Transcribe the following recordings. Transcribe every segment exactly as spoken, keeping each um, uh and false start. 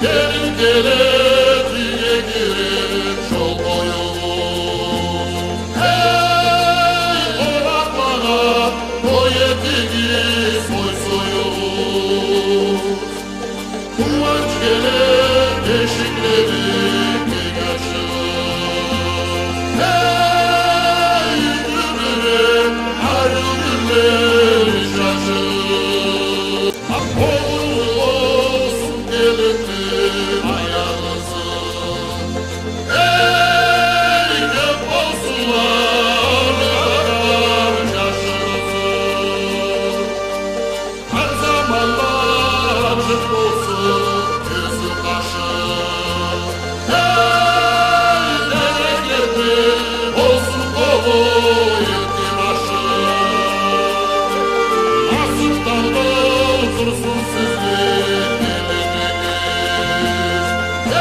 Келин келе, тюйге кире, жол къоюгъуз. Эй, къонакълагъа той этигиз, той союгъуз. Къууанч келе, эшиклени кенг ачыгъыз. Эй, юйдю бюре, арыу гюллени чачыгъыз. Огъурлу болсун келинни аягъызы. Эй, кёп болсунла арыу жашыгъызы. Хар заманда ачыкъ болсун кёзю-къашы. Эй, тереклени болсун толу эртни-башы. Насыпдан толтурсун сизни келинигиз.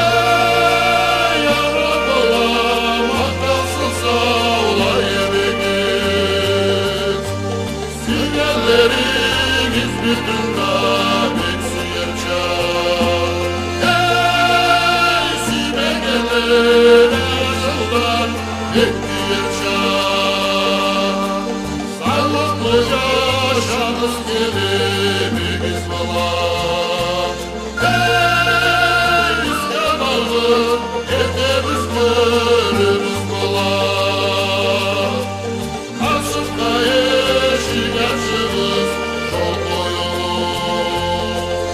Эй, ары бола, махтансыз саулай эригиз. Сюйгенлеригиз бир тюнде бек сюерча. Эй, сюймегенле бир жылдан бек кюерча. Саулукълу жашагъыз, келинигиз бла. Эй, биз къонагъыз этебиз, кёрюбюз бла. Насыпха эшик ачыгъыз, жол къоюгъуз.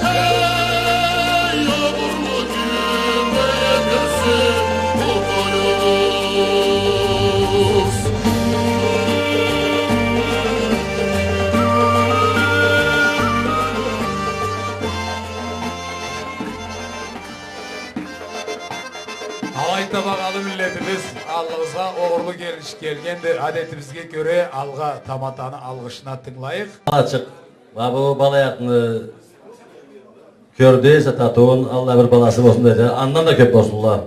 Эй, огъурлу кюннге етсин бу тоюгъуз. Алайды, багъалы миллетибиз, аллыгъызгъа огъурлу келинчик келгенди. Адетибизге кёре, алгъа таматаны алгъышына тынгылайыкъ. Ачыкъ. Ма бу балаякъны кёрдю эсе татыуун, Аллах бир баласы болсун деди. Андан да кёп болсунла.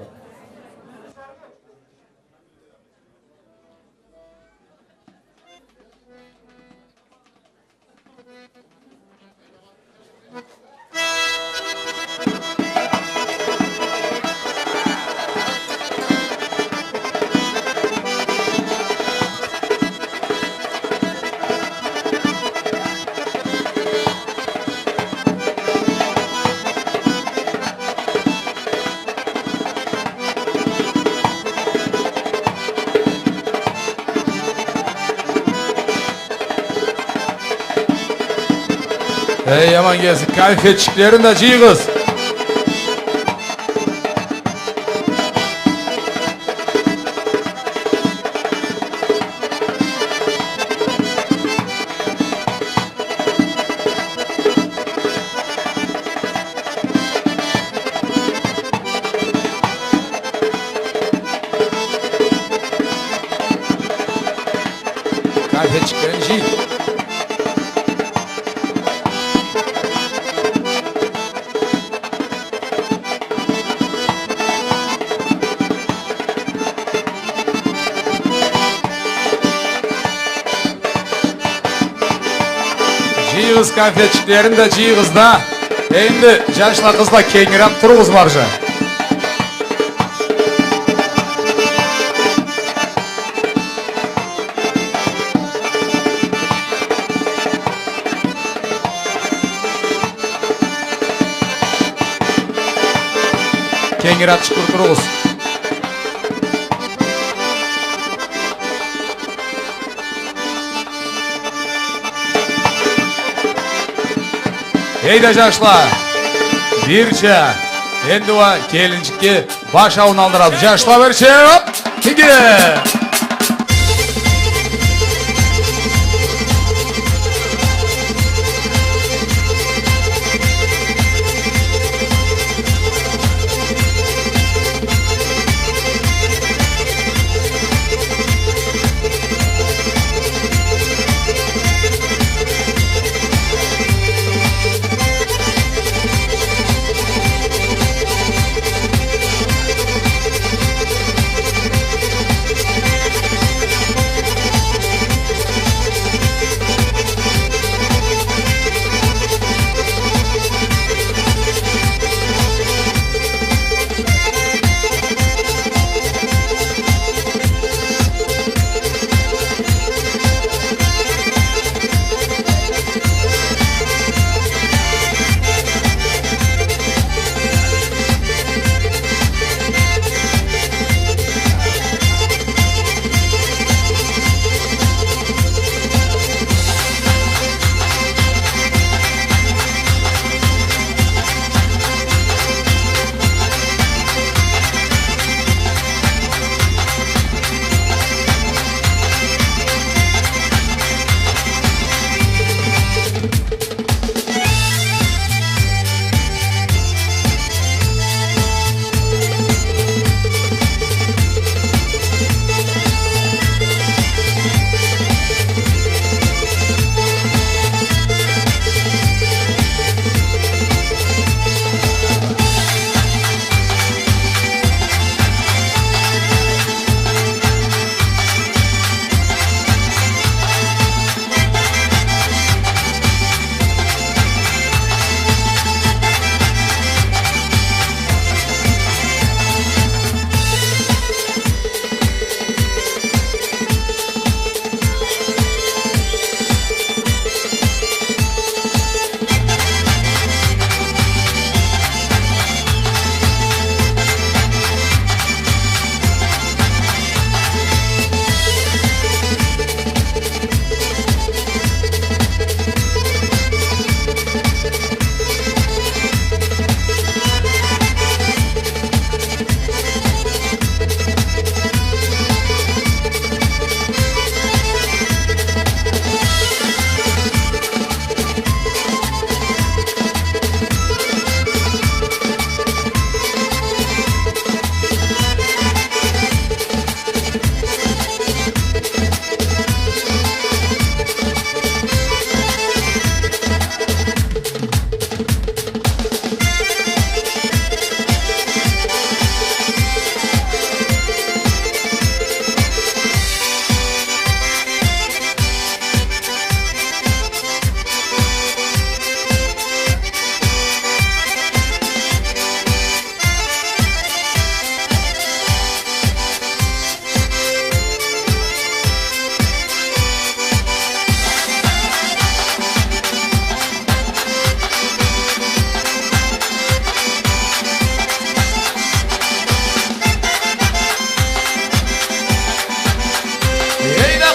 Эй, аман келсин, конфетчиклерин да жыйыгъыз. Конфетчиклерин жый. Жыйыгъыз, конфетчиклерин да жыйыгъыз да. Энди, жашла, къызла, кенгирек туругъуз, маржа. Кенгирек чыкъыр туругъуз. Эй да, жашла, бирча, энди уа келинчикге баш ауун алдырабыз. Жашла, бирча, оп, иги.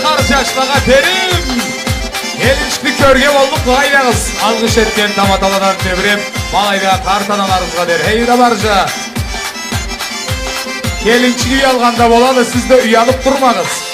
Къарт жашлагъа терим! Келинчикни кёрге боллукъ, къайдагъыз? Алгъыш этген таматаладан тебиреб, ма алайда къарт аналарыбызгъа дери. Хей да, баржа! Келинчик уялгъанда болады, сиз да уялыб турмагъыз.